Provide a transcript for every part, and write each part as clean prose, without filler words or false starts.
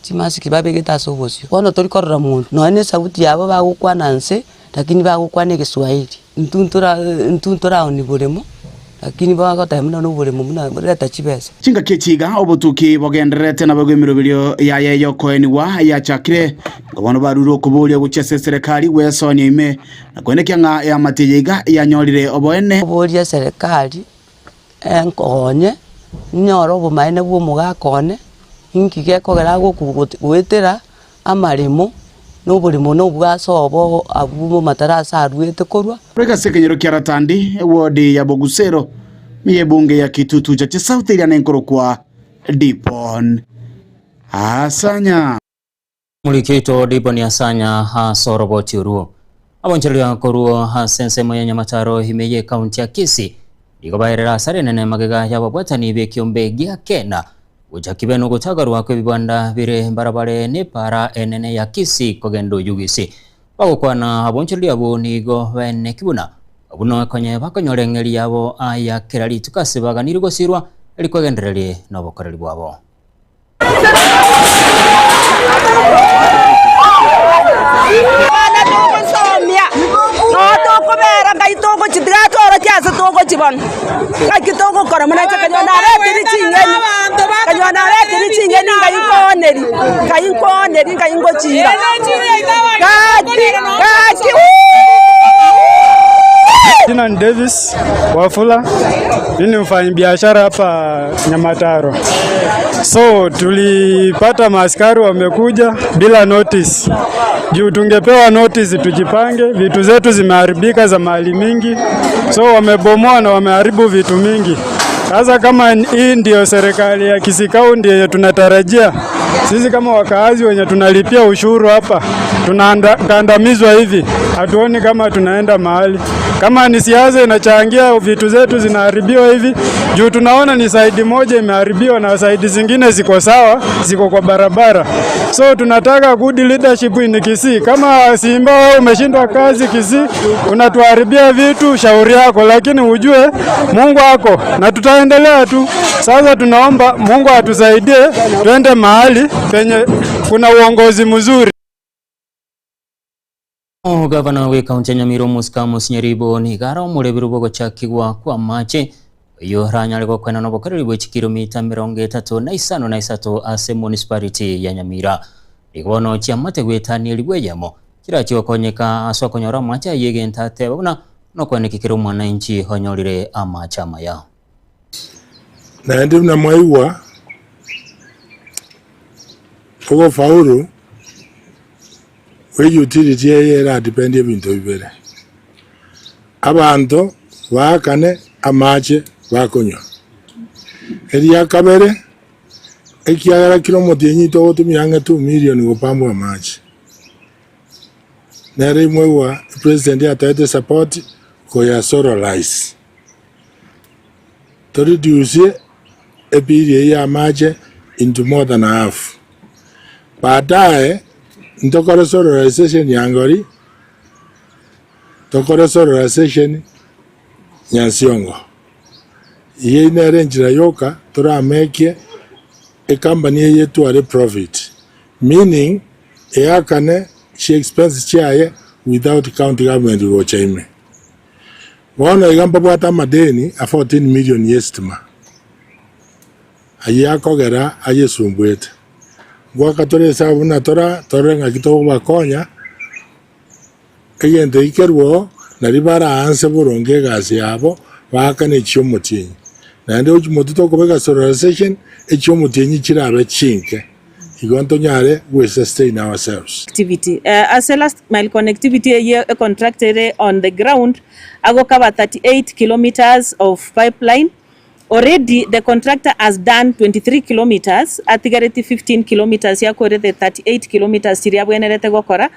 Chimasiki babegete ase obosio. Bono tori korora monto, nonya na esauti yabo bagokwana nse, lakini bagokwana egeswahili. Intwe ntora intwe ntoraoni boremo, lakini bagoteba buna na oboremo buna reta chibesa. Chingaki echi iga obotuki bogendererete naboigo emeroberio yaye y'okoenigwa yachakire. Nigo bono barure okoboria gochia ase eserekari gwesoania ime na koenekia ng'a eamate eye iga yanyorire oboene. Oborie eserekari enkonye, ninyore obomaene bwa omogaka one, inki gekogera agokwa goetera amaremo, na oboremo na obwase obo abwo amatarasi aruete korwa. Korwa ase ekenyoro kia Ratandi, ewodi ya Bogusero, niyo ebunge ya Kitutu Chache South eria nenkorokwa Dipon Asanya. Omoriki oito Diboni Asanya ase oroboti orwo. Abonchoreria korwa ase ensemo ya Nyamataro ime y'ekaunti ya Kisii nigo baerera asare enene magega y'ababwatani b'ekiombe gia Kena gocha kibe nogotagarwa kw'ebibanda bire mbarabare n'epaara enene ya Kisii kogenda Oyugisi. Bagokwana abonchoreria abwo nigo baeneki buna buna konye bakonyora eng'eria yabo aya kera rituko ase baganiri gosirwa erikwegendererie nobokoreri bwabo. Abana togosomia, noo tokobera ngai togochi tiga tworokie ase togochi bono. Ngaki togokora buna inche kanywa naretire ching'eni, kanywa naretire ching'eni ngai nkooneri, ngai nkooneri ngai ngochiira. Gaki gaki uuuuh. Jina ni Davis Wafula, mimi ni mfanyabiashara hapa Nyamataro. So tulipata maaskari wamekuja bila notice. Juu tungepewa notice tujipange, vitu zetu zimeharibika za mali mingi, so wamebomoa na wameharibu vitu mingi. Sasa kama hii ndio serikali ya Kisii County yenye tunatarajia, sisi kama wakaazi wenye tunalipia ushuru hapa tunakandamizwa hivi, hatuoni kama tunaenda mahali. Kama ni siasa inachangia vitu zetu zinaharibiwa hivi, juu tunaona ni side moja imeharibiwa na side zingine ziko sawa, ziko kwa barabara. So tunataka good leadership in Kisii. Kama Simba wewe umeshindwa kazi Kisii, unatuharibia vitu, shauri yako, lakini ujue Mungu ako na tutaendelea tu. Sasa tunaomba Mungu atusaidie twende mahali penye kuna uongozi mzuri. Omogavana bw'ekaunti ya Nyamira Omosike Amos Nyaribo nigo are omoreberu bw'ogochakigwa kw'amache oyio oranyare gokoenana obokoreri bwe chikiromita 35 na isato ase municipality ya Nyamira. Nigo bono chiamate goetania elifu eyemo chirachie gokonyeka ase okonyora amache ayio egento ateba buna nokweneki kera omwananchi onyorire amache amaya. Naende buna mwaigwa ogofaulu gwe utility eye eradepend ebinto bibere, abanto baakane amache bakonywa. Eria kabere, ekiagera kera omotienyi togotumia ang'e 2 million gopambwa amache. Nere imwaigwa president atoete support koya solarize. To reduce ebill eye ya amache into more than half. Baadaye ntokore solarization ya Ngori, tokore solarization Nyansiongo. Eyio nere enchera yoka toramekie ecompany eye etware profit, meaning eakane chi expense chiaye without county government gocha ime. Bono iga mbabwate amadeni a 14 million y'esitima, ayio akogera ayesumbuete. Ngoaka tore esabu buna tora torore ng'aki togobakonya, egento eki kerwoo nario baraanse boronge egasi yabo baakane echi'omotienyi. Naende gochia motwe tokobeka solarisation, echi'omotienyi chirabe chinke, igo ntonyare gwe sustain ourselves. Connectivity. Ase last mile connectivity eyio econtract ere on the ground agokaba 38 kilometres of pipeline Already the contractor has done 23 kilometres atigareti 15 kilometres yakore the 38 kilometres chiria abwenerete gokora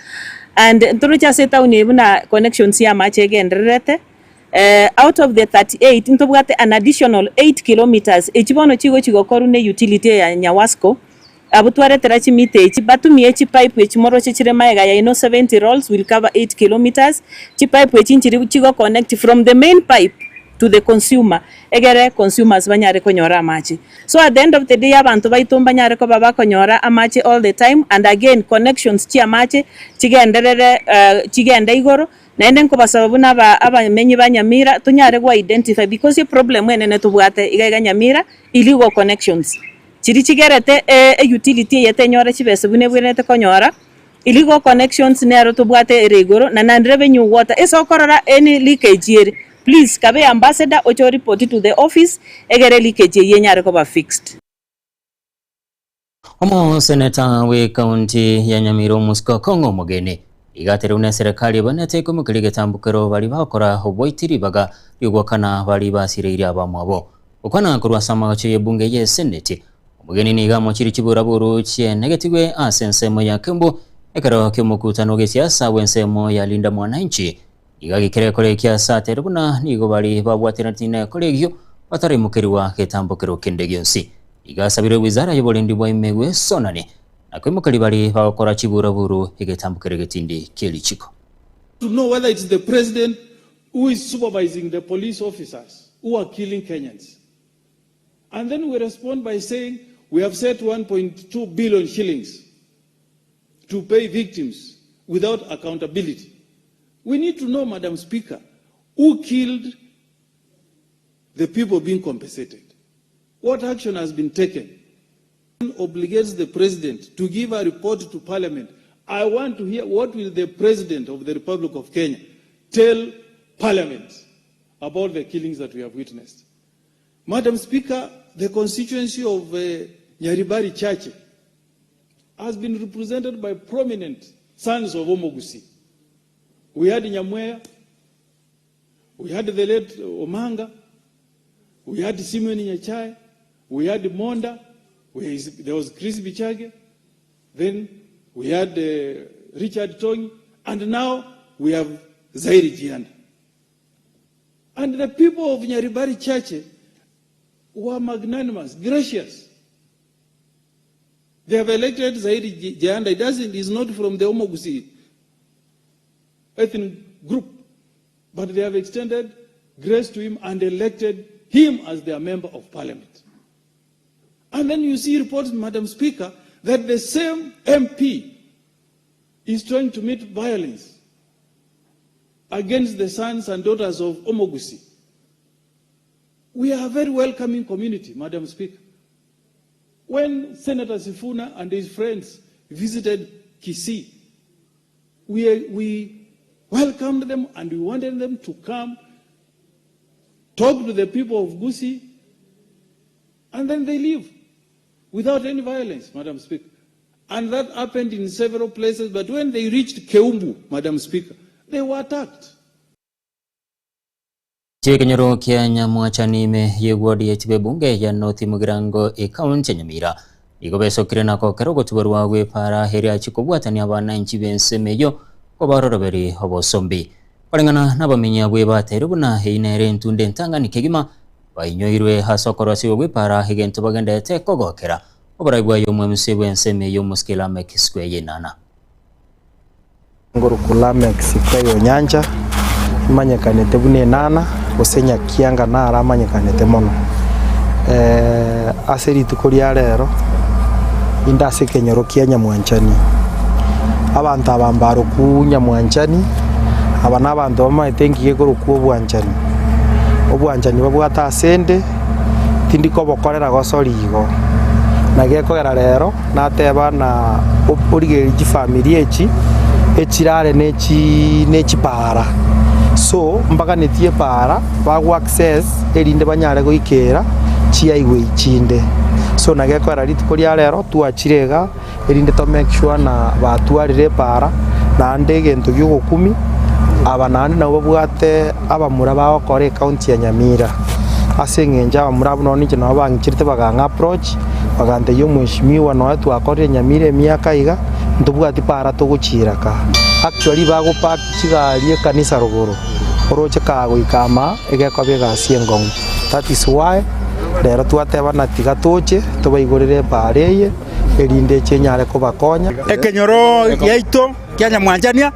and ntoroche ase etown eye buna connections ya amache egendererete out of the 38 ntobwate an additional 8 kilometres echi bono chigochi gokorwa ne utility eye ya Nyawasco abwo twaretera chimita echi batumie chipipe echi moroche chire maega yaino 70 rolls will cover 8 kilometres chipipe echi nchiri chigo connect from the main pipe. to the consumer egere consumers banyare konyora amache. So at the end of the day abanto baito mbanyare koba bakonyora amache all the time and again connections chia amache chigenderere chigende igoro naende nkobasaba buna aba abamenyi ba Nyamira tonyare go identify because eproblem enene tobwate iga iga Nyamira illegal connections chiria chigerete e utility eye tenyora chibesa buna ebwenerete konyora. Illegal connections nero tobwate ere igoro na non revenue water ase okorora any leakage ere please kabe ambassador oche o report to the office egere leakage eyio enyare koba fixed. Omoseneta bw'ekaunti ya Nyamira Omusika Okong'o Omogeni iga aterwe buna eserekari ebanete koimokeria egetambokero baria bagokora oboiti ribaga ri'ogoakana baria basireirie abamwabo. Gokwana korwa ase amagacho y'ebunge y'eseneti, Omogeni nigo amochirie chiburaburu chienegetigwe ase ensemo ya Kembu ekero ki'omokutano g'esiasa bw'ensemo ya Linda Mwananchi. Nigo agikire ekora ekia ase atere buna nigo baria babwateraneti nekora eyio bataraimokerigwa getambokero kende gionsi. Nigo asabire wizara y'oborendi bwa ime gwesonani na koimokeria baria bagokora chiburaburu egetambokero egetindi ki'erichiko. To know whether it's the president who is supervising the police officers who are killing Kenyans. And then we respond by saying we have set 1.2 billion shillings to pay victims without accountability. We need to know, Madam Speaker, who killed the people being compensated. What action has been taken? Obligates the president to give a report to parliament. I want to hear what will the president of the Republic of Kenya tell parliament about the killings that we have witnessed. Madam Speaker, the constituency of uh, Nyaribari Chache has been represented by prominent sons of Omogusi. We had Nyamwea, we had the late Omanga, we had Simeon Nyachai, we had Monda, we, there was Chris Bichage, then we had uh, Richard Tong, and now we have Zairi Jianda. And the people of Nyaribari Chache were magnanimous, gracious. They have elected Zairi Janda. He doesn't, he's not from the Omogusi ethnic group. But they have extended grace to him and elected him as their member of parliament. And then you see reports, Madam Speaker, that the same MP is trying to meet violence against the sons and daughters of Omogusi. We are a very welcoming community, Madam Speaker. When Senator Sifuna and his friends visited Kisii, we, we welcomed them and we wanted them to come talk to the people of Gusii, and then they leave without any violence, Madam Speaker. And that happened in several places, but when they reached Keumbu, Madam Speaker, they were attacked. Chiekenyoro kia Nyamwachani ime y'eward ya Chibebunge ya North Mugirango ekaunti ya Nyamira nigo besokire na gokera ogotuborwa gw'epara eria chikobwatania abananchi b'ensemo eyio kobaroroberi obosombi. Koreng'ana nabamenyi abwo ebateire buna eyio nere entunde entang'ani kegima bainyoirwe ase okorosiwa gw'epara egento bagenderete kogokera oborai bwaye omwemusi bw'ensemo eyio omosike Lameck Square. Ngoroku Lameck Square Onyancha imanyekanete buna enana gose Nyakianga naro amanyekanete mono. Ase rituko ria rero inde ase ekenyoro kia Nyamwanchani. Abanto aba mbarokwu Nyamwanchani, aba na abanto bamaete engige ekorokwa obwanchani. Obwanchani babwate asende tindi kobokorera gosori igo. Naki gekogera rero nateba ng'a origererie chifamiri echi echirare ne chi ne chipaara. So mbaganetie epaara bago access erinde banyare goikera chiaigwe chinde. So naki gekogera rituko ria rero twachire igaa erinde to make sure ng'a batwarire epaara, naende egento gia ogokumia, aba naende nabo babwate abamura bagokora ecounty ya Nyamira. Ase eng'encho abamura abwo nonye ninche nabo bang'icherete bakang'a approach, bagantebia omweshimiwa nonya twakorire Nyamira emiaka iga, ntobwati paara togochiira kaa. Actually bago park chigari ekanisa rogoro, oroche kaa goika amaa, egekoba egasi enkong'u. That is why, rero twatebana tiga toche, tobaigorere epaara eye. erinde eche enyare kobakonya. Ekenyoro giaito kia Nyamwanchania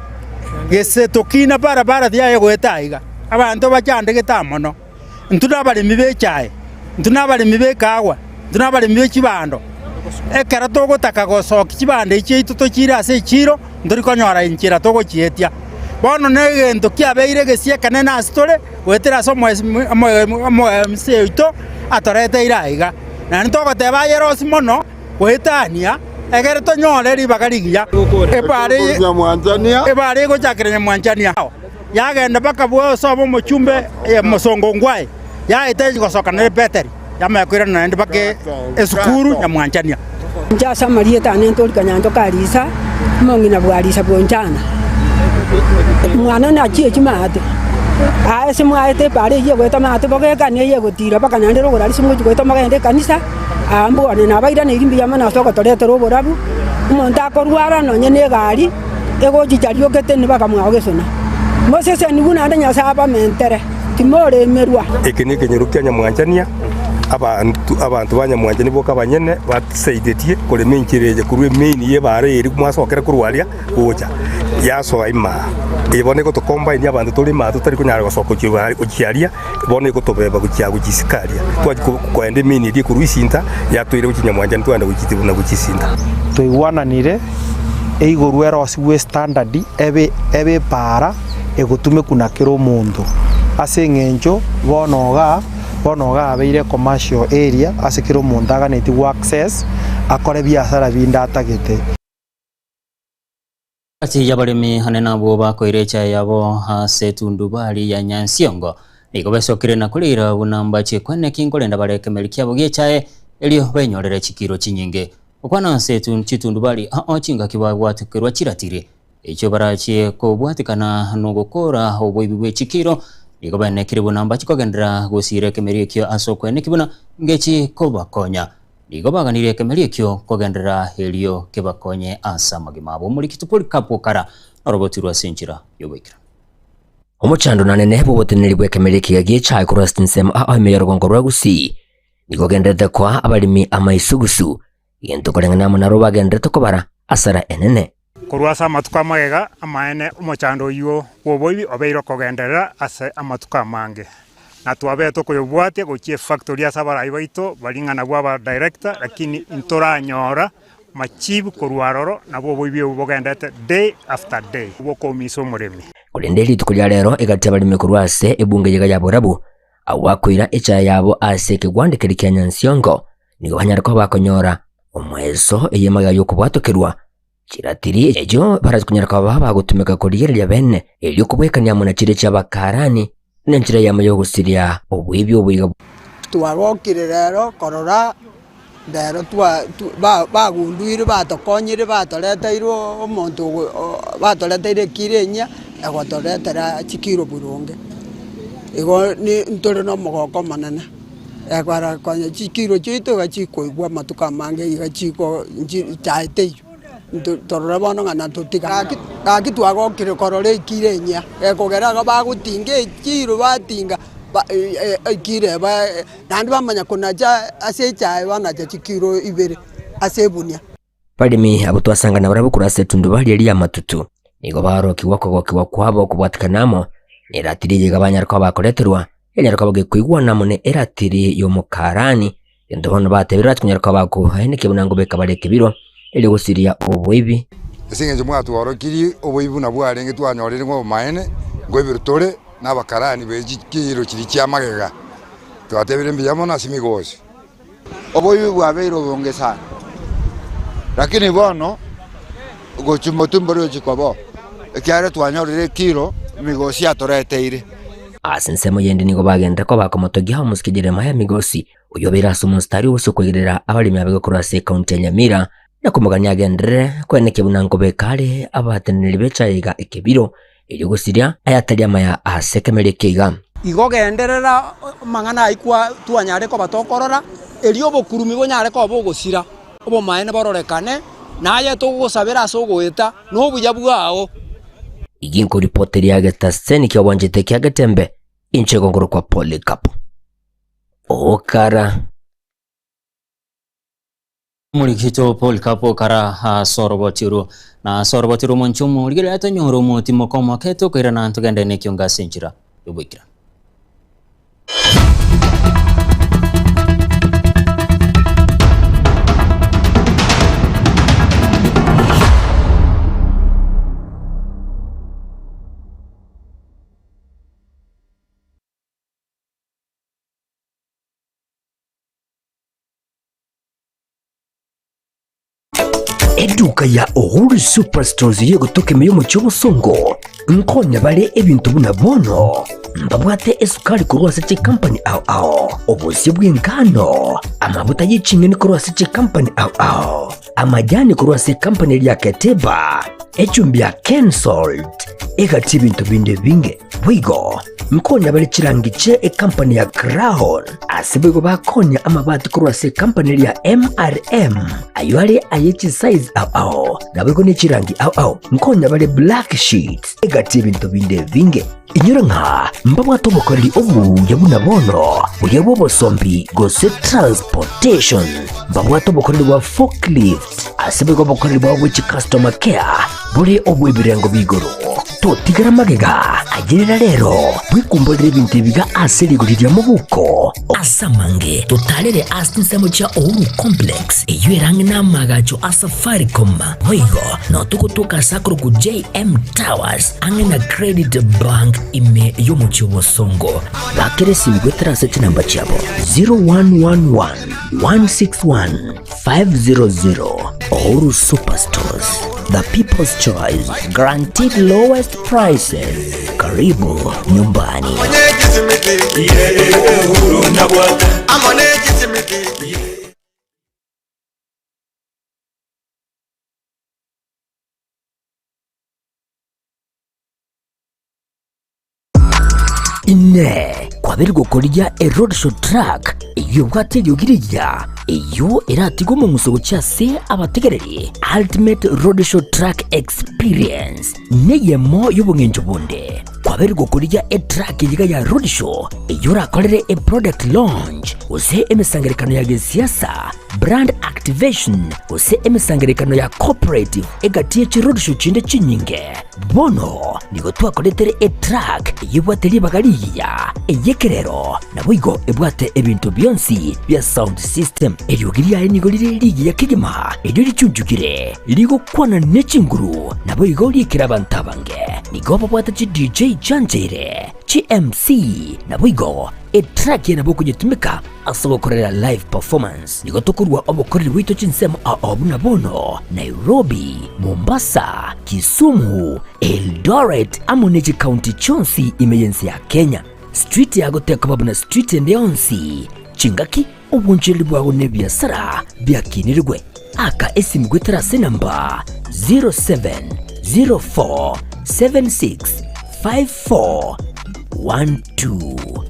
gese tokina barabara tiyaye goeta aiga, abanto bachandegete aa mono. Intwe nabaremi b'echae, intwe nabaremi b'ekaagwa, intwe nabaremi be chibando. Ekero togotaka gosokia chibando echi chiaito tochiire ase echiiro, ntori konyora enchera togochietia. Bono negento kiabeire egesio ekenene ase tore, goetera ase omoemisi oito atoreteire aiga. Naende togoteba aye rosi mono goetania, egere tonyore ribaga rigiya. Ebara egochakera Nyamwanchania. Yagenda mpaka bwoso bw'omochumbe omosongo ngwae, yaeta gosoka nere Beteli, yamanya koirana naende mpaka esukuru nyamwanchania. Inche ase amarieta ane ntorika Nyanchoka Arisa, omong'ina bw'Arisa bw'Onchana. Omwana one achie chimaate, aye ase mwaete epaara eyio egoeta maate bogeka neye egotira mpaka naende rogoro aria ase mogochia goeta mogende ekanisa, aa mbwane nabairaneirie mbuya mono ase ogotoretera oborabu, omonto akorwara nonye na egari. Egochicha riokete nibakamwao gesona. Mosesenigwe naende Nyasae abamentere, timoremerwa. Eke nekenyoro kia Nyamwanchania, abanto abanto ba Nyamwanchania boka abanyene batusaidetie korema enchera eye korwa emain y'ebaara eye mwasokera korwa aria gocha yasoa imaa. Eye bono egotocombine abanto tore imaa totari konyara gosoka gochia igoro gochia aria, bono egotobeba gochia gochia isiko aria. Twachia ko koenda emain eria ekorwa Isinta yatoira gochia Nyamwanchania twagenda gochia buna gochia Isinta. Twaigwananire eigorwe erosigwe estandard ebe ebe epaara egotumekwa na kera omonto. Ase eng'encho bono igaa, bono igaa abeire ecommercial area ase kera omonto aganetie go access akore biasara binde atagete. Gati y'abaremi ane nabwo bakoira echae yabo ase etundubari ya Nyansiongo, nigo besokire na koreira buna mbachie kweneki nkorenda bare ekemeri kiabo gi'echae, erio benyorere chikiro chinyinge. Gokwana ase chitundubari ao chingaki bagwatekerwa chiratiri, echio barachie kobwatekana nogokora oboibi bwe chikiro, nigo baenekire buna mbachie kogenderera gosiira ekemeri ekio ase okweneki buna ngechi kobakonya. Nigo baganirie ekemeri ekio kogenderera erio kebakonye ase amagima abo. Omoriki Polycarp Okara norobotirwe ase enchera y'oboikeranu. Omochando nanene bw'oboteneneri bw'ekemeri ekiya gi'echae korwa ase chinsemo ao ime y'orogongo rwa Gusii nigo ogendererete koa abaremi amaisugusu, egento koreng'ana amo narwo bagendererete kobara asara enene. Korwa ase amatuko amagega amaene omochando oyio bw'oboibi obeire okogenderera ase amatuko amange, na twabete okoyobwatia gochia efactory ase abarai baito baria ng'a nabwo aba director, lakini ntoranyora machibu korwa aroro, nabwo oboibi obwo bogendete day after day bw'okoumisa omoremi. Korende rituko ria rero egati abaremi korwa ase ebunge yega ya Borabu, abwo bakoira echae yabo ase ekegwanda keria kia Nyansiongo, nigo banyare koba bakonyora omoeso eye magega y'okobwatokerwa chiratiri echio barache konyara koba bagotumeka korigereria bene, erio kobwekania amo na chiria chi'Abakarani, buna enchera eyemo y'ogosiria oboibi oboiga. Twagokire rero korora rero twa bagunduire batokonyire batoreteire omonto batoreteire ekiro enyia egotoretera chikiro boronge. Igo ntore na omogoko omonene. Ekero konya chikiro chiaito iga chikoigwa amatuko amange iga chiko chaete eywo, nto torore bono ng'a natotiga. Gaki gaki twagokire korora ekiro enyia, gekogera iga bagotinga ekiro batinga ba ekiro eba naende bamanya konacha ase echae banacha chikiro ibere ase ebunia. Baremi abwo twasangana barabwo korwa ase etundubari eria y'amatutu, nigo baorokigwa okogokigwa kwabo okobwatekana amo neratiri eye iga banyare koba bakoreterwa, enyare koba gekoigwana amo ne eratiri y'omokarani, Gento bono batebire bache konyara koba bakoenekia buna ngobeka bare ekebiro, erio gosiria oboibi. Ase engencho mwatworokirie oboibi buna bwarenge twanyorire ng'a obomaene, nkoiberwa tore nabakarani be chikiiro chiria chia magega. Twatebire mbuya mono ase emigosi. Oboibi bwabeire obonge sana, lakini bono gochia motwe mbori gochia koba oo, ekiagera twanyorire ekiro emigosi yatoreteire. Ase ensemo yende nigo bagenderera koba bakomotogia omosike Jeremiah Migosi, oyio obeire ase omositari obosio okoigerera abaremi abege korwa ase ekaunti ya Nyamira, na komogania agenderere koenekia buna nkobeka are abateneneri b'echaye iga ekebiro, Erio gosiria ayatari amaya ase ekemeri eke iga. Igo genderera amang'ana ayio kwa twanyare koba tokorora, erio obokurumi bonyare koba bogosira, obomaene bororekane, na aye togogosabera ase ogoeta nobuya bwao. Igi nkoripoteria getaseni ki'obwanchete kia Getembe, inche igo nkorokwa Polycarp. Okara. Omorikito Polycarp okara ase oroboti orwo, na ase oroboti rw'omonche omorigereria tonyore omotimoka omoke tokoirana togende nekiongo ase enchera y'oboikeranu. Eduka ya Uhuru Superstores y'egotoka ime y'omochie obosongo nkonya bare ebinto buna bono mbabwate esukari korwa ase chikampani ao ao, obosio bw'engano, amabuta ye ching'eni korwa ase chikampani ao ao, amajani korwa ase ekampani eria ya Keteba, echumbi ya Kensalt, egati ebinto binde ebinge. Boigo nkonya bare chirangi chie ekampani ya Crown, ase boigo bakonya amabati korwa ase ekampani eria ya MRM, ayio are aye chisize ao ao, naboigo ne chirangi ao ao. Nkonya bare black sheets, egati ebinto binde ebinge. Inyora ng'a mbabwate obokoreri obuya buna bono, buya bw'obosombi gose transportation. Mbabwate obokoreri bwa forklift, ase boigo obokoreri bwabo bwe chicustomer care bore obw'ebirengo b'igoro. Totigera magega, ayerera rero, bwekumborere ebinto ebiga ase rigori ria mobuko. Ase amange totarere ase chinsemo chia Uhuru Complex, eyio ere ang'e n'amaagacho a Safaricom. Boigo nao togotoka ase akorokwa JM Towers ang'e na Credit Bank ime y'omochie o Bosongo. Bakera esimi goetera ase chinamba chiabo 0111 161 500. Uhuru Superstores, the people's choice, guaranteed lowest prices. Karibu nyumbani. Inee! Kwabeire gokorigia eroadshow truck eyio ebwate eriogi rigiya, eyio eratige omong'uso gochia ase abategereri? Ultimate Roadshow Truck Experience neyemo y'obong'encho bonde. Kwabeire gokorigia etruck eyiga ya roadshow eyio orakorere eproduct launch gose emesangererekano ya gesiasa, brand activation gose emesangererekano ya cooperative egati ye chiroadshow chinde chinyinge. Bono nigo twakoretere etruck eyio ebwate ribaga rigiya, ey'ekerero, naboigo ebwate ebinto bionsi bia sound system. Eriogi riaye nigo rire rigiya kegima, erio richunchukire, rigokwana ne chinguru, naboigo riikire abanto abange. Nigo babwate chi DJ chiancheire, chi MC, naboigo etruck eye nabo okonyetumeka Ase ogokorera live performance nigo tokorua obokoreri bwaito chinsemo ao buna bono Nairobi, Mombasa, Kisumu, Eldoret amo ne chikaunti chionsi ime y'ense ya Kenya. Street yago tekoba buna street ende yonsi, chingaki, obonchereri bwago na ebiasara biakinirigwe. Aka esimu goetera ase enamba 0704765412.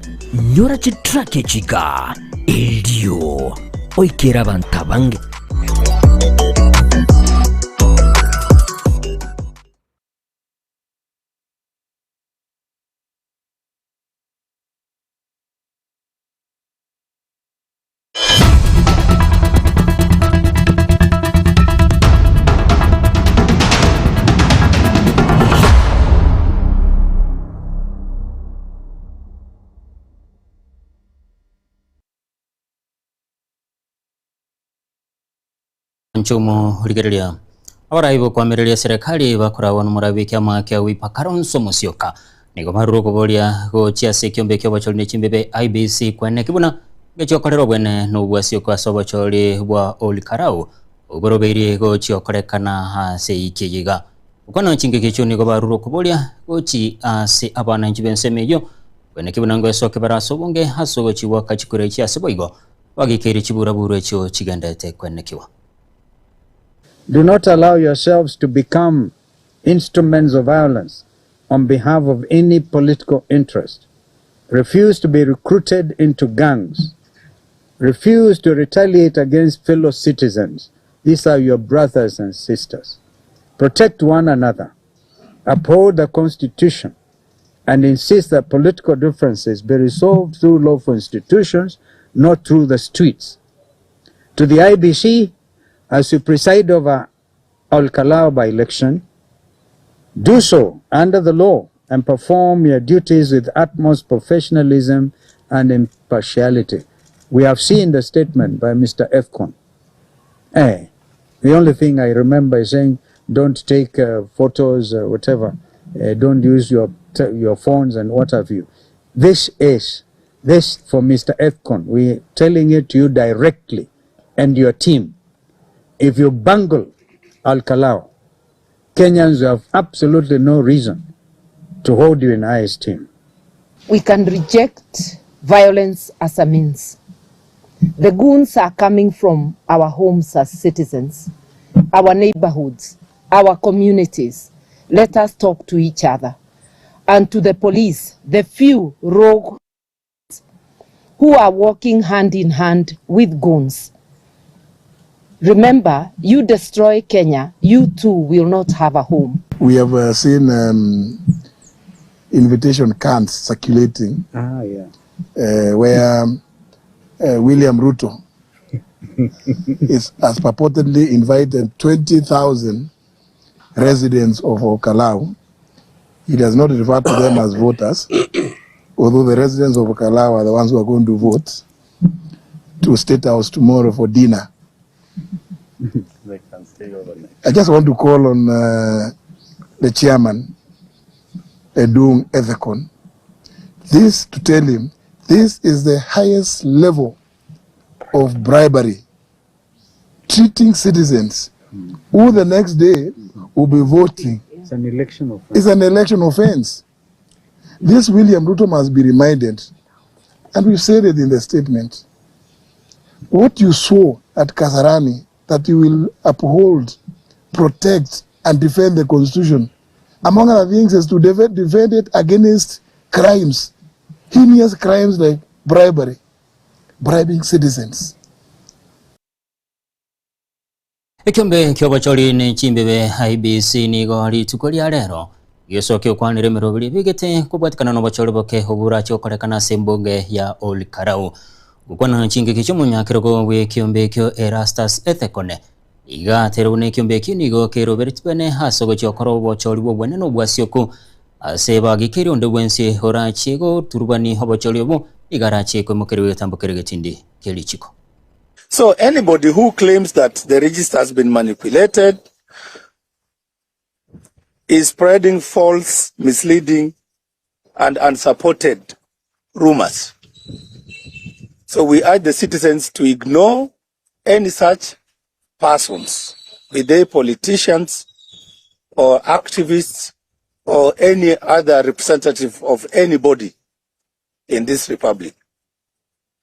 Nyora chitraki echi iga, erio oikere abanto abange. Nchumo rigereria abarai bokwamireria serikali bakoragwa nomorabi ekiama kia Wiper Kalonzo Musyoka nigo barure okoboria gochia ase ekiombe ekiobochori ne chimbebe IEBC kweneki buna ngechiokorera obwene na obwasioko ase obochori bwa Ol Kalou oborobeirie gochia okorekana ase eiki eye iga. Gokwana chingaki echio nigo barure okoboria gochi ase abananchi b'ensemo eyio kweneki buna ngoesoke bare ase obonge ase ogochi goaka chikura echi ase boigo Bagikeirie chiburaburu echio chigenderete kwenekiwa. Do not allow yourselves to become instruments of violence on behalf of any political interest. Refuse to be recruited into gangs. Refuse to retaliate against fellow citizens. These are your brothers and sisters. Protect one another. Uphold the Constitution and insist that political differences be resolved through lawful institutions, not through the streets. To the IBC, as you preside over Ol Kalou by election, do so under the law and perform your duties with utmost professionalism and impartiality. We have seen the statement by Mr. Efcon. Eh, the only thing I remember is saying, don't take uh, photos, uh, whatever. Uh, don't use your, your phones and what have you. This is, this for Mr. Efcon. We're telling it to you directly and your team. If you bungle Olkalou, Kenyans have absolutely no reason to hold you in high esteem. We can reject violence as a means. The goons are coming from our homes as citizens, our neighborhoods, our communities. Let us talk to each other. And to the police, the few rogue who are working hand in hand with goons. Remember, you destroy Kenya, you too will not have a home. We have seen invitation cards circulating where William Ruto has purportedly invited 20,000 residents of Olkalou. He does not refer to them as voters, although the residents of Olkalou are the ones who are going to vote, to State House tomorrow for dinner. They can stay overnight. I just want to call on the chairman, Edung Ethekon, this to tell him this is the highest level of bribery, treating citizens who the next day will be voting. It's an election offense. It's an election offense. This William Ruto must be reminded, and we've said it in the statement, what you saw at Kasarani, that you will uphold, protect, and defend the Constitution, among other things, is to defend it against crimes, heinous crimes like bribery, bribing citizens. Ekiombe ki'obochori ne chimbebe IEBC nigo rituko ria rero gesokia okwanera emeroberi ebegete kobwatikana na obochori boke oborache gokorekana ase embunge ya Ol Kalou. Gokwana chingaki chi'omonyakerogo bw'ekiombe ekio Erastus Ethekone iga aterwa buna ekiombe ekio nigo keroberetie bene ase ogochia gokora obochori bw'obwanene na obwasioku ase bagikeire onde bwensi orachie goturubani obochori obo iga arachie koimokerigwa egetambo kere getindi kia richiko. So anybody who claims that the register has been manipulated is spreading false, misleading, and unsupported rumors. So we urge the citizens to ignore any such persons, be they politicians or activists or any other representative of anybody in this republic.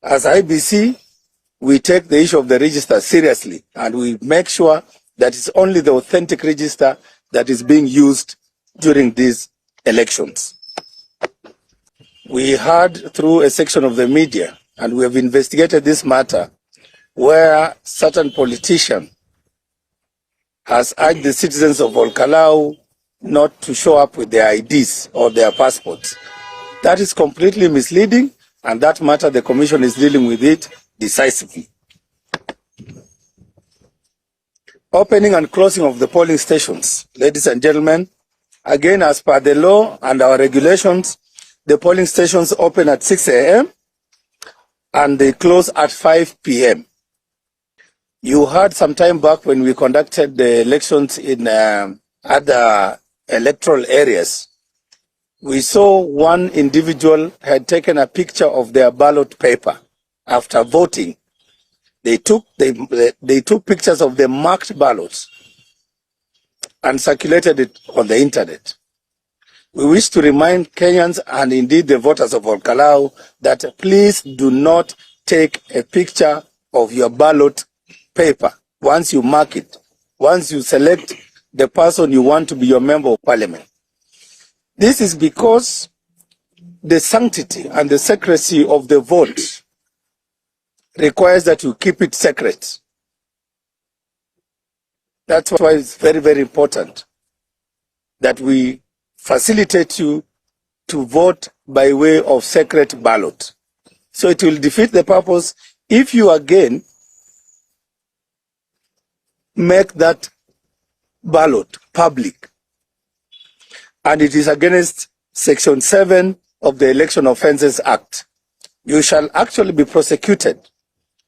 As IEBC, we take the issue of the register seriously, and we make sure that it's only the authentic register that is being used during these elections. We heard through a section of the media, and we have investigated this matter, where certain politician has urged the citizens of Olkalou not to show up with their IDs or their passports. That is completely misleading, and that matter the Commission is dealing with it decisively. Opening and closing of the polling stations. Ladies and gentlemen, again, as per the law and our regulations, the polling stations open at 6 a.m. and they close at 5 p.m. You heard some time back when we conducted the elections in other electoral areas, we saw one individual had taken a picture of their ballot paper after voting. They took pictures of the marked ballots and circulated it on the internet. We wish to remind Kenyans and indeed the voters of Olkalou that please do not take a picture of your ballot paper once you mark it, once you select the person you want to be your member of parliament. This is because the sanctity and the secrecy of the vote requires that you keep it secret. That's why it's very, very important that we facilitate you to vote by way of secret ballot. So it will defeat the purpose if you again make that ballot public. And it is against Section 7 of the Election Offences Act. You shall actually be prosecuted.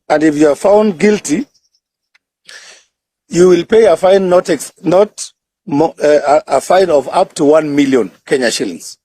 And if you are found guilty, you will pay a fine not, ex not a fine of up to 1 million Kenya shillings.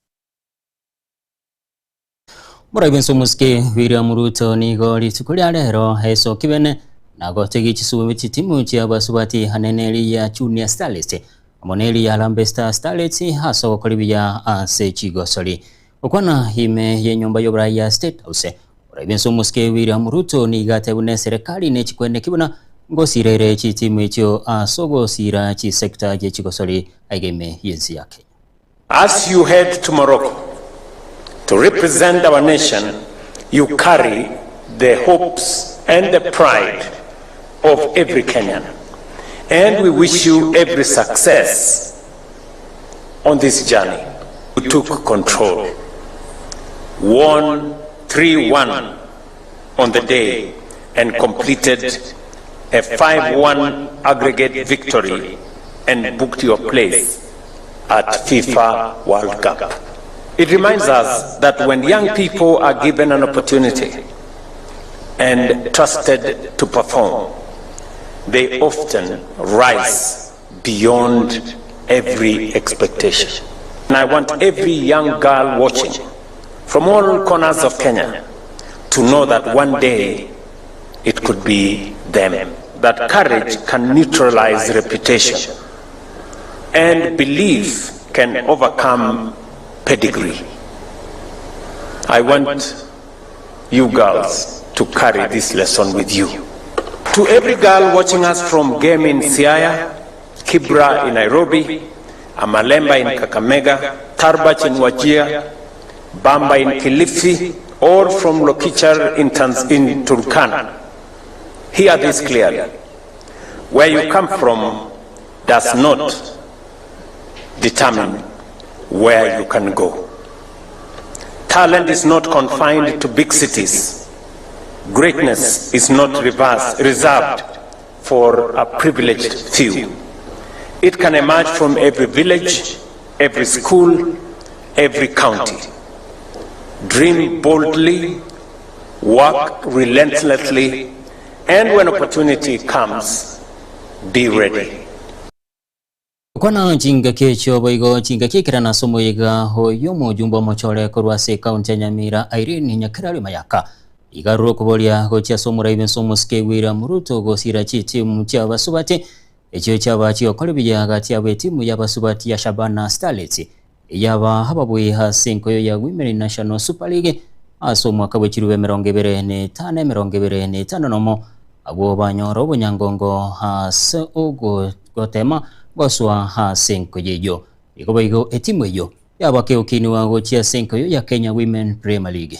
Moraibwense omosike William Ruto nigo rituko ria rero esoki bene. na gotegi chisubi chitimu chia basubati anene eri ya Junior Starlets amo neri ya Harambee Star Starlets ase ogokora buya ase chigosori. Gokwana ime y'enyomba y'oborai ya State House, Orais bwense omosike William Ruto nigo atebwa buna eserekari nechikweneki buna ngosira ere chitimu echio ase ogosira chisector chie chigosori aiga ime y'ense ya Kenya. As you head to Morocco to represent our nation, you carry the hopes and the pride of every Kenyan. And we wish you every success on this journey. You took control, won 3 1 on the day, and completed a 5 1 aggregate victory and booked your place at FIFA World Cup. It reminds us that when young people are given an opportunity and trusted to perform, they often rise beyond every expectation. And I want every young girl watching from all corners of Kenya to know that one day it could be them. That courage can neutralize reputation and belief can overcome pedigree. I want you girls to carry this lesson with you. To every girl watching us from Game in Siaya, Kibra in Nairobi, Amalemba in Kakamega, Tarbach in Wajir, Bamba in Kilifi, or from Lokichar in, Tanz- in Turkana, hear this clearly. Where you come from does not determine where you can go. Talent is not confined to big cities. Greatness is not reverse, reserved for a privileged few. It can emerge from every village, every school, every county. Dream boldly, work relentlessly, and when opportunity comes, be ready. Kwana chingaki echio boigo chingaki ekero nase omoyega oyo omojumbe omochore korwa ase ekaunti ya Nyamira Irene Nyakerario Mayaka iga arure okoboria gochia ase omorai bwense omosike William Ruto gosira chitimu chia abasubati echio chiaba chigokora buya gati yabo etimu ya abasubati ya Shabana Starlets eyaba ababui ase enkoyo ya Women National Super League ase omwaka bwe chiribu 25 25 nomo abwo banyora obonyangongo ase ogotema goswa ase enkoyo eyio. Igo boigo etimu eyio yaba kegokinigwa gochia ase enkoyo ya Kenya Women Premier League.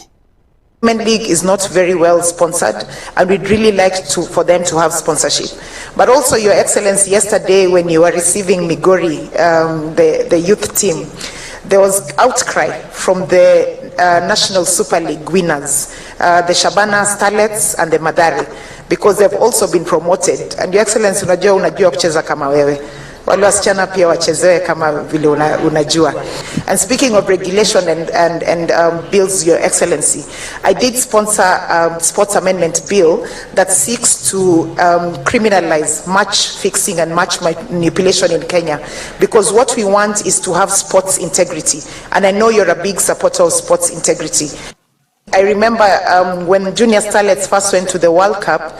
Women League is not very well sponsored, and we'd really like to, for them to have sponsorship. But also, Your Excellency, yesterday when you were receiving Migori, the youth team, there was outcry from the National Super League winners, the Shabana Starlets and the Madari, because they've also been promoted. And Your Excellency, unajua unajua kucheza kama wewe. Wale wasichana pia wachezewe kama vile una, unajua. And speaking of regulation and bills, Your Excellency, I did sponsor Sports Amendment Bill that seeks to criminalize match fixing and match manipulation in Kenya, because what we want is to have sports integrity. And I know you're a big supporter of sports integrity. I remember when Junior Starlets first went to the World Cup,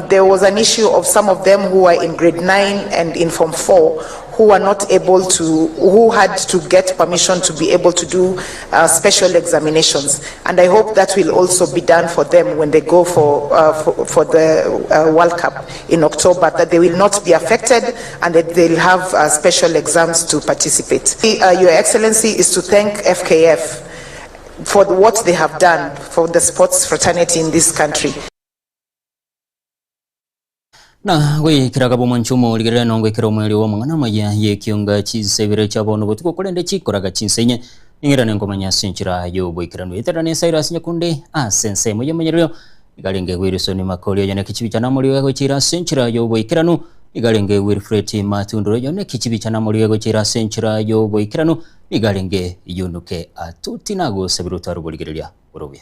there was an issue of some of them who were in grade 9 and in Form 4 who were not able to, who had to get permission to be able to do special examinations. And I hope that will also be done for them when they go for the World Cup in October, that they will not be affected and that they'll have special exams to participate. Your Excellency, is to thank FKF for what they have done for the sports fraternity in this country. Na gwikiraga bomwanchumo rigerera nongo ekero omweri wa omong'ana maya yekionga chinsebere chia bono botuko korende chikoraga chinsenye ing'erane nkomanya ase enchera y'oboikeranu etera ne Cyrus Nyakunde ase ensemo y'omonyererio igarenge Wilson Makori oyo nekichibi namoriwe gochira ase enchera y'oboikeranu igarenge Wilfred Matunduro oyo nekichibi namoriwe gochira ase enchera y'oboikeranu igarenge yunuke atuti nagosabira otaroborigereria orobia.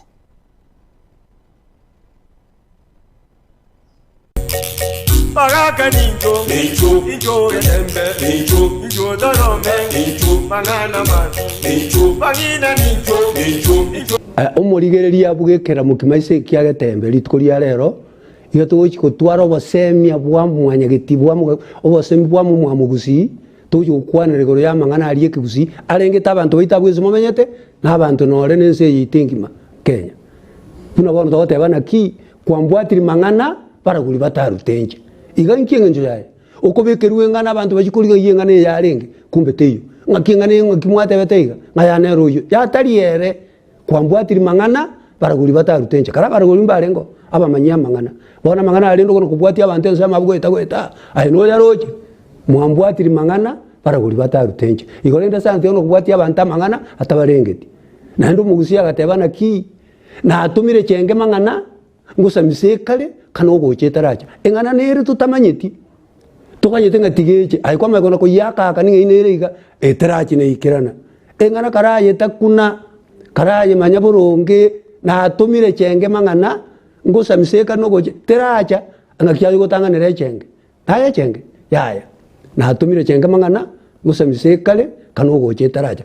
Baraka ninjo, ninjo, ninjo rembe, ninjo, ninjo darome, ninjo, banana man, ninjo, bangina ninjo, ninjo, ninjo. Omorigereria bugekera mukimaise kiagetembe rituko ria rero Iga togochi gotwara obosemia bwa mwanyageti bwa obosemi bwa momwamogusii, togochi gokwanera igoro ya amang'ana aria ekegusii arengete abanto baito abwo ense momenyete, na abanto nore na ense eye yaito engima Kenya. Buna bono togoteba naki kwambwatiri mang'ana baragori batarute inche. Iga inki eng'encho yaye? Okobekerwa eng'ana abanto bachie korigia ng'a eng'ana eye yarenge, kumbe teiyo. Ng'aki eng'ana eye ng'aki mwatebete iga? Ng'a yane ere oyio. Yatari ere. Kwambwatiri mang'ana baragori batarute inche. Kare abaragori mbarengeo abamanyi amang'ana. Bono amang'ana arende okona kobwatia abanto ense amabe goeta goeta, aye noyaroche? Mwambwatiri mang'ana baragori batarute inche. Igo rende ase anto kobwatia abanto amang'ana atabarengeti. Naende omogusia agateba naki, natomire chenge mang'ana, ngosamise ekare, kana ogocha etaracha. Eng'ana nere totamanyeti, toganyete ng'a tiga eche, aye kwamanya kona koyiaka aka ning'ai nere iga, etarachi neikerana. Eng'ana karaye takuna, karaye manya boronge, natomire chenge mang'ana, ngosamise ekare na ogocha, teracha, ng'aki aye gotang'anera echenge. Naye echenge? Yaya. Natomire echenge mang'ana, ngosamise ekare, kana ogocha etaracha.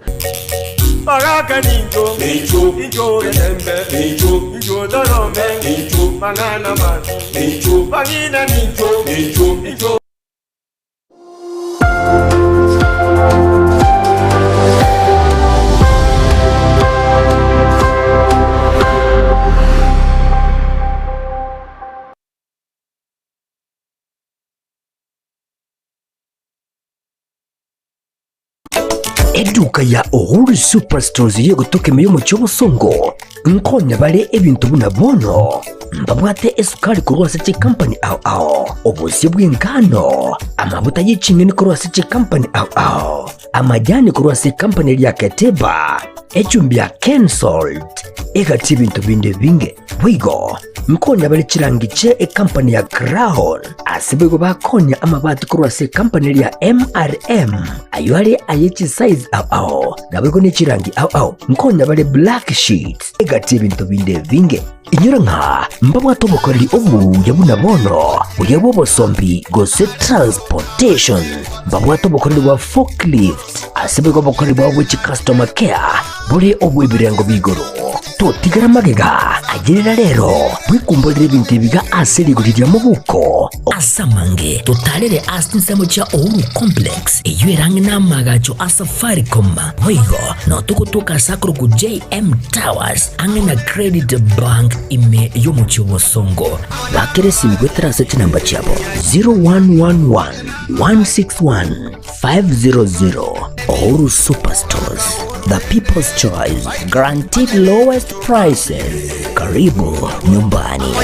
Bagaka nincho, nincho, nincho getembe, nincho, nincho torome, nincho, mang'ana mabi, nincho, bang'ina nincho, nincho, nincho. Eduka ya Uhuru Superstores yegotoka ime y'omochie obosongo nkonya bare ebinto buna bono mbabwate esukari korwa ase chikampani ao ao, obosio bw'engano, amabuta ye ching'eni korwa ase chikampani ao ao, amajani korwa ase ekampani eria ya Keteba, echumbi ya Kensalt, egati ebinto binde ebinge. Boigo nkonya bare chirangi chie ekampani ya Crown, ase boigo bakonya amabati korwa ase ekampani eria ya MRM, ayio are aye chisize ao ao, naboigo ne chirangi ao ao. Nkonya bare black sheets, egati ebinto binde ebinge. Inyora ng'a mbabwate obokoreri obuya buna bono, buya bw'obosombi gose transportation. Mbabwate obokoreri bwa forklift, ase boigo obokoreri bwabo bwe chicustomer care bore obw'ebirengo b'igoro. Totigera magega, ayerera rero, bwekumborere ebinto ebiga ase rigori ria mobuko. Ase amange totarere ase chinsemo chia Uhuru Complex, eyio ere ang'e n'amaagacho a Safaricom. Boigo nao togotoka ase akorokwa JM Towers ang'e na Credit Bank ime y'omochie o Bosongo. Bakera esimi goetera ase chinamba chiabo 0111 161 500 Uhuru Superstores, the people's choice, guaranteed lowest prices. Karibu nyumbani.